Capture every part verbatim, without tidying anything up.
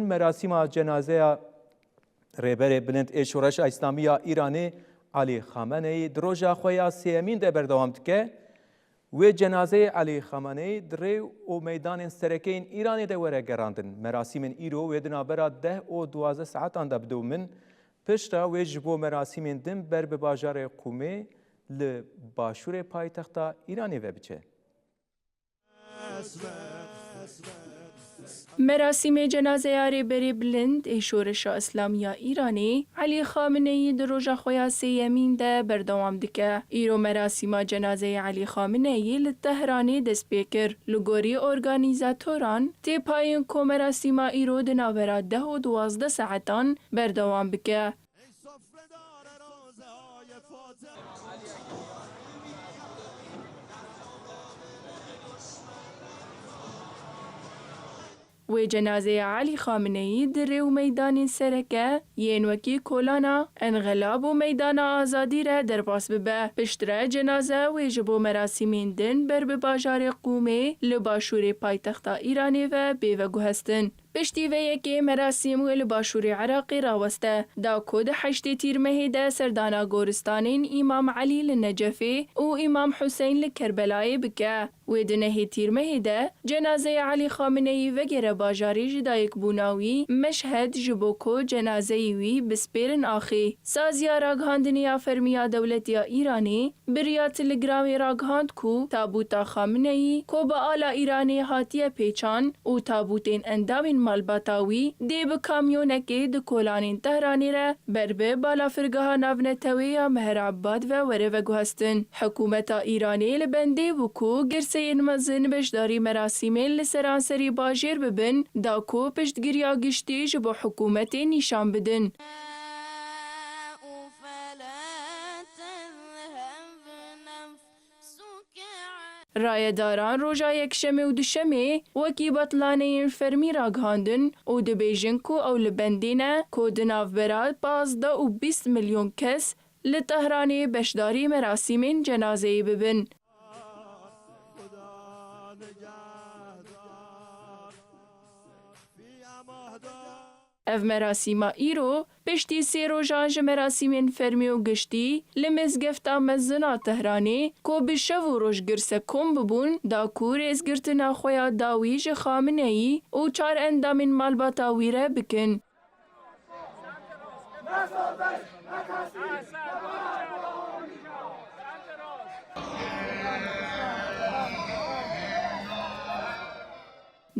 Merasîma cenazeya Rêberê Bilind ê Şoreşa Îslamî ya Îranê Elî Xameneyî di roja xwe ya sêyemîn de berdewam dike. Wê cenazeyê Elî Xameneyî di rê û meydanên sereke yên Îranê de were gerandin. Merasîmên îro wê di navbera deh û duwazdeh saetan de bidewmin. Piştre wê ji bo merasîmên din ber bi bajarê Qûmê li başûrê paytexta Îranê ve biçe. Merasîmê cenazeya Rêberê Bilind ê Şoreşa Îslamî ya Îranê, Elî Xameneyî di roja xwe ya sêyemîn de berdewam dike. Îro merasîma cenazeyê Elî Xameneyî li Tehranê dest pê kir. Li gorî organîzatoran, tê payîn ku merasîma îro di navbera deh û duwazdeh saetan berdewam bike. Wê cenazeya Elî Xameneyî di rê û meydanên sereke yên wekî Kolana Enxelab û Meydana Azadî re derbas bibe. Piştre cenaze wê ji bo merasîmên din ber bi bajarê Qûmê li başûrê paytexta Îranê ve bê veguhestin. Piştî vê yekê merasîm wê li başûrê Iraqê raweste, da ku di heştê Tîrmehê de serdana goristanên Îmam Elî li Necefê û Îmam Huseyn li Kerbelayê bike. Wê di nehê Tîrmehê de cenazeya Elî Xameneyî vegere bajarê ji dayikbûna wî Meşhed, ji bo ku cenazeyê wî bispêrin axê. Saziya Ragihandinê ya Fermî ya Dewletê ya Îranê bi riya Telegramê ragihand ku tabûta Xameneyî ku bi ala Îranê hatiye pêçan û tabûtên endamên malbata wî dê bi kamyonekê di kolanên Tehranê re ber bi balafirgeha navneteweyê ya Meher Ebad ve were veguhestin. Hikûmeta Îranê li bendê bû ku girseyên mezin beşdarî merasîmên li seranserî bajêr bibin, da ku piştgiriya giştî ji bo hikûmetê nîşan bidin. Rayedaran roja Yekşemê û Duşemê wekî betlaneyên fermî ragihandin û dibêjin ku ew li bendê ne ku di navbera pazdeh û bîst milyon kes li Tehranê beşdarî merasîmên cenazeyê bibin. Ev merasîma îro piştî sê rojan ji merasîmên fermî û giştî li mizgefta mezin a Tehranê ku bi şev û roj girse kom bibûn, da ku rêzgirtina xwe ya dawî ji Xameneyî û çar endamên malbata wî re bikin.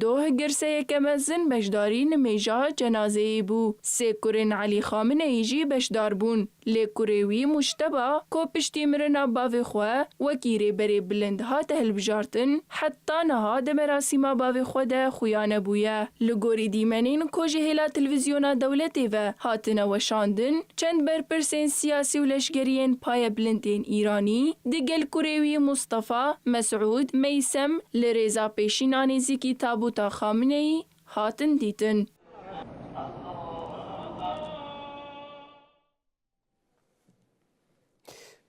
Doh girseyeke mezin beşdarî nimêja cenazeyê bû. Sê kurên Elî Xameneyî jî beşdar bûn. Lê kurê wî Mujteba, ku piştî mirina bavê xwe wekî rêberê bilind hate hilbijartin, heta niha di merasîma bavê xwe de xuya nebûye. Li gorî dîmenên ku ji hêla televîzyona dewletê ve hatine weşandin, çend berpirsên siyasî û leşkerî yên payebilind ên Îranî digel kurê wî Mustafa, Mesûd, Meysem li rêza pêşîna nêzîkî tabûta Xameneyî hatin dîtin.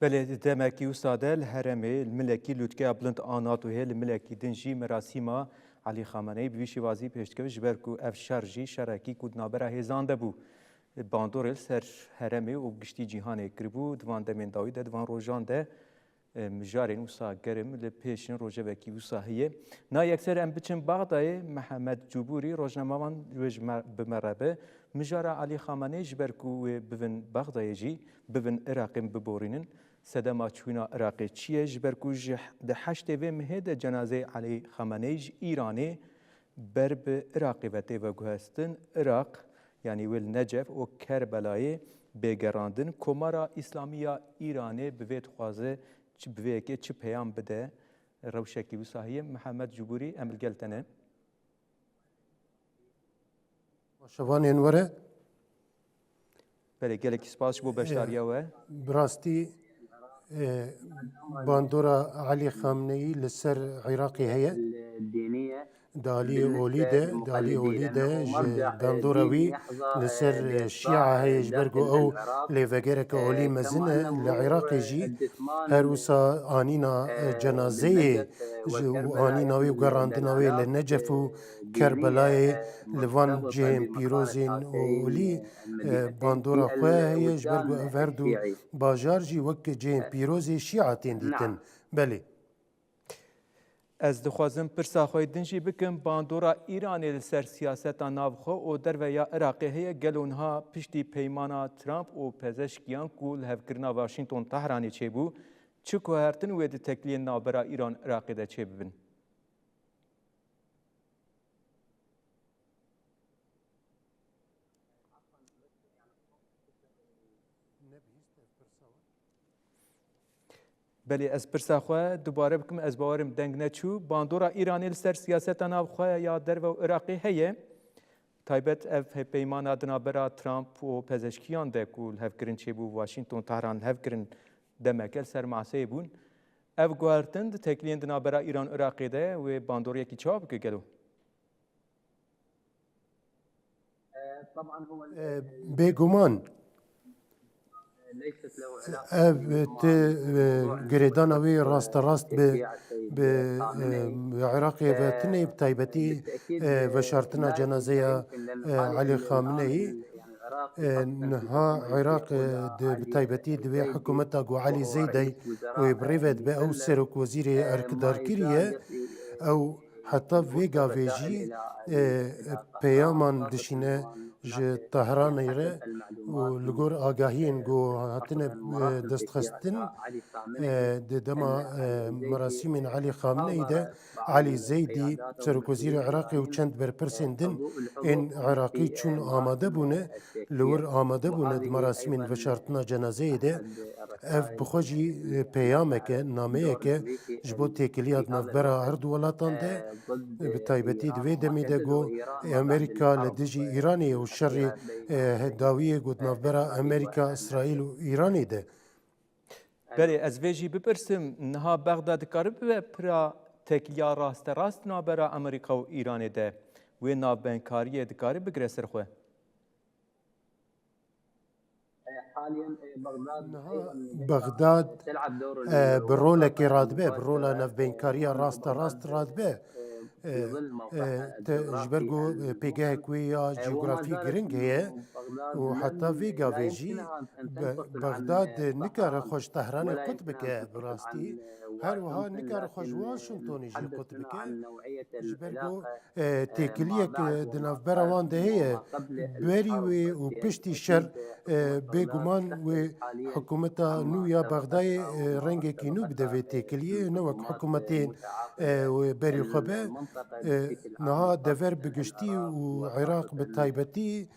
Belê, di demekî wisa de li herêmê, li milekî lûtkeya bilind a NATOyê, li milekî din jî merasîma Elî Xameneyî bi vî şêwazî pêş dikeve, ji ber ku ev şer jî şerekî ku di navbera hêzan de bû. Bandorê li ser herêmê û giştî cîhanê kiribû. Di van demên dawî de, di van rojan de, e, mijarên wisa germ li pêş in, rojevekî wisa heye. Na yekser em biçin Baxdayê. Mihemed Cûbûrî, rojnamevan wê ji me, bi me re be. Mijara Elî Xameneyî ji ber ku wê bivin Baxdayê jî, bivin Iraqê biborînin. Sedema çûna Iraqê çi ye? Ji ber ku ji, di heştê vê mehê de cenazeyê Elî Xameneyî ji Îranê ber bi Iraqê ve tê veguhestin. Iraq, yanî wê li Necef û Kerbelayê bê gerandin. Komara Îslamî ya Îranê bi vê dixwaze çi, bi vê yekê çi peyam bide? Rewşekî wisa heye. Mihemed Cûbûrî, em li gel te ne. Şevanên were. Belê, gelekî spas ji bo beşdariya we. Bi rastî, e, bandora Elî Xameneyî li ser Iraqê heye. Di aliyê olî de, di aliyê olî de ji bandora wî li ser Şîa heye, ji ber ku ew lêvegereke olî mezin e li Iraqê jî. Her wisa anîna cenazeyê ji û anîna wê û gerandina wê li Necef û Kerbelayê, li van cihên pîrozên olî, bandora xwe heye, ji ber ku ev her du bajar jî wek cihên pîrozê Şîa tên dîtin. Belê. Ez dixwazim pirsa xwe din jî bikim, bandora Îranê li ser siyaseta navxwe û derve ya Iraqê heye, gelo niha piştî peymana Trump û Pezeşkiyan ku li hevkirina Washington Tehranê çêbû, çi guhertin wê di tekliyên navbera Îran-Iraqê de çêbibin? Belê, ez pirsa xwe dubare bikim, ez bawerim deng neçû. Bandora Îranê li ser siyaseta navxwe ya derve û Iraqê heye. Taybet ev hevpeymana di navbera Trump û Pezeşkiyan de ku li hev kirin çêbû, Washington Tehran li hev kirin, demeke li ser maseyê bûn. Ev guhertin di tekliyên di navbera Îran û Iraqê de wê bandoriyekî çawa bike gelo? E, bêguman, ev ti, e, girêdana wê rasterast bi, bi, e, Iraqê ve tune, bi taybetî, e, veşartina cenazeya, e, Elî Xameneî. E, niha Iraq, e, di, bi taybetî di vê hikûmeta ku Elî Zeydey wê bi rê ve dibe, ew serokwezîrê erkdarkirî ye, ew heta vê gavê jî, e, peyaman dişîne ji Tehranê re û li gor agahiyên ku hatine, e, destxistin, e, di dema, e, merasîmên Elî Xameneî de, Elî Zeydî, serokwezîrê Iraqê û çend berpirsên din ên Iraqî çûn amade bûne, li wir amade bûne di merasîmên veşartina cenazeyê de. Ev bi xwe jî, e, peyamek e, nameyek e ji bo têkiliya di navbera her du welatan de, e, bi taybetî di vê demê de ku Amerîka li dijî Îranê û şerê, e, dawiyê ku di navbera Amerîka, Îsraîl û Îranê de. Belê, ez vê jî bipirsim, niha Bexda dikare bibe pira têkiliya rasterast navbera Amerîka û Îranê de? Wê navbendkariyê dikare bigire ser xwe? Niha Bexdad, e, bi rolekê radibe, bi rola navbendkariya rasterast radibe. E, e, te, ji ber ku, e, pêgehek wê ya cîografî giring heye û heta vê gavê jî Be-, Bexdad nikare xwe ji Tehranê qut bike, bi rastî. Her wiha nikare xwe ji Washingtonê jî qut bike. Ji ber ku, e, têkiliyek, e, di navbera wan de heye, berî wê û piştî şer, e, bêguman wê hikûmeta nû ya Bexdayê, e, rengekî nû bide vê têkiliyê, ne wek hikûmetên, e, wê berî xwe be. E, niha dever bi giştî û Iraq bi taybetî,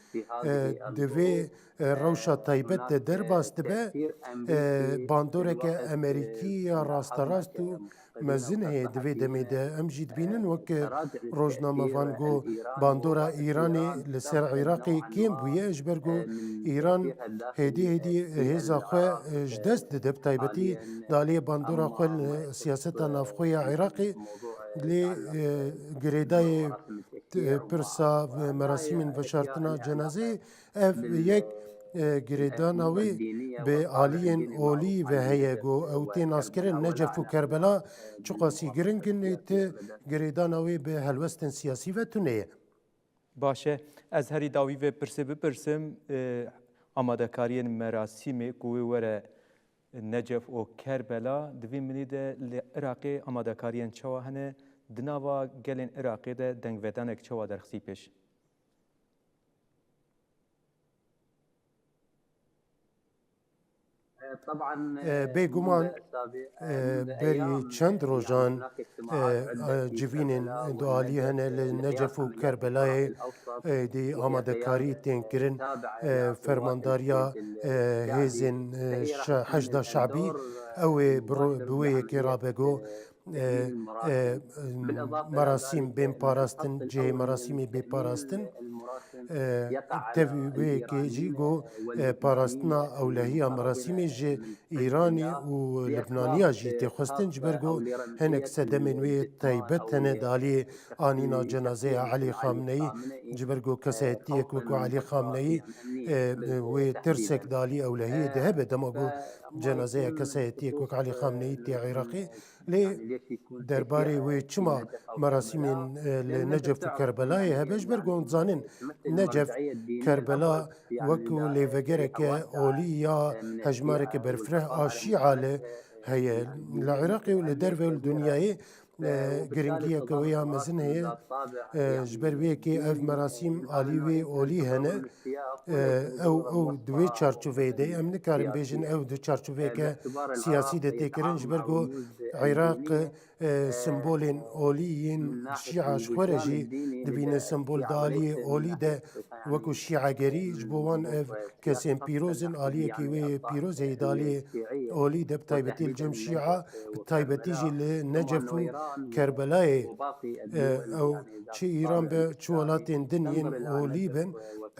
e, di vê, e, rewşa taybet de derbas dibe, e, bandoreke Amerîkî ya rasterast û mezin heye di vê demê de. Em jî dibînin wek, e, rojnamevan got, bandora Îranê li ser Iraqê kêm bûye, ji ber ku Îran hêdî hêdî hêza xwe, e, ji dest dide, bi taybetî di aliyê bandora xwe li siyaseta navxwe ya Iraqê. Lê, e, girêdayê, e, pirsa, e, merasîmên veşartina cenazeyê, ev yek, e, girêdana wê bi aliyên olî ve heye, ku ew tê naskirin. Necef û Kerbela çiqasî giring in, ê ti girêdana wê bi helwestên siyasî ve tune ye. Baş e, ez herî dawî vê pirsê bipirsim, e, amadekariyên merasîmê ku wê were Necef û Kerbela, di vî minî de li Iraqê amadekariyên çawa hene, di nava gelên Iraqê de dengvedanek çawa derxistî pêş? E, bêguman, e, berî çend rojan, e, e, civînên dualî hene li Necef û Kerbelayê, e, dê amadekarî tên kirin, e, fermandariya, e, hêzên, e, şe-, Heşda Şabî, ew ê bi ro-, bi wê yekê rabe got, e, e, merasîm bên parastin, cihê merasîmê bê parastin. E, tevî wê yekê jî got, e, parastina ewlehiya merasîmê ji Îranê û Libnaniya jî tê xwestin, ji ber ku hinek sedemên wê taybet hene di aliyê anîna cenazeya Elî Xamneyî, ji ber ku kesayetiyek wekî Elî Xamneyî, e, wê tirsek di alî ewlehiyê de hebe, dema ku cenazeya kesayetiyek wek Elî Xamneyî tê Iraqê. Lê derbarê wê çima merasîmên, e, li Necef û Kerbelayê hebe, ji ber ku hûn dizanin Necef, Kerbela wekî lêvegereke olî ya hejmareke berfireh a Şîa li heye. Li Iraqê û li derve û li dinyayê, e, giringiyeke wê ya mezin heye. E, ji ber wê yekê ev merasîm alî wê olî hene. E, ew, ew di wê çarçoveyê de, em nikarin bêjin ew di çarçoveyeke siyasî de tê kirin, ji ber ku Iraq, e, simbolên olî yên Şîa ji xwe re jî dibîne, simbol di aliyê olî de wekî şîagerî, ji bo wan ev kesên pîroz in, aliyekî wê pîroz heye di aliyê olî de, bi taybetî li cem Şîa, bi taybetî jî li Necef û Kerbelayê, e, ew çi Îran be, çi welatên din yên olî bin,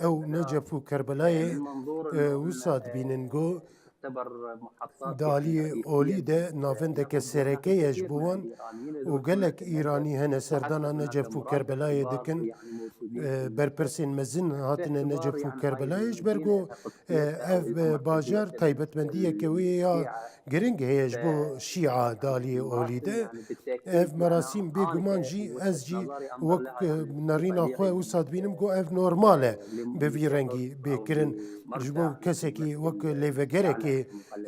ew Necef û Kerbelayê, e, wisa dibînin ku di aliyê olî de navendeke sereke ye ji bo wan û gelek Îranî hene serdana Necef û Kerbelayê dikin. E, berpirsên mezin hatine Necef û Kerbelayê, ji ber ku, e, ev, e, bajar taybetmendiyeke wê ya giring heye ji bo Şîa di aliyê olî de. Ev merasîm bêguman jî, ez jî wek, e, nerîna xwe wisa dibînim ku ev normal e bi vî rengî bê kirin. Ji bo kesekî wek lêvegerekê,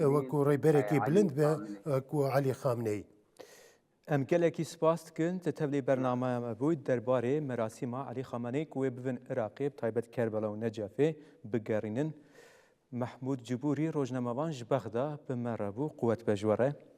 e, wekî rêberekê bilind be, e, ku Elî Xamneyî. Em gelekî spas dikin, tu tevlî bernameya me bûyî derbarê merasîma Elî Xameneî ku wê bivin Iraqê, bi taybet Kerbela û Necefê bigerînin. Mehmûd Cibûrî, rojnamevan ji Bexda, bi me re bû, quwet be ji we re.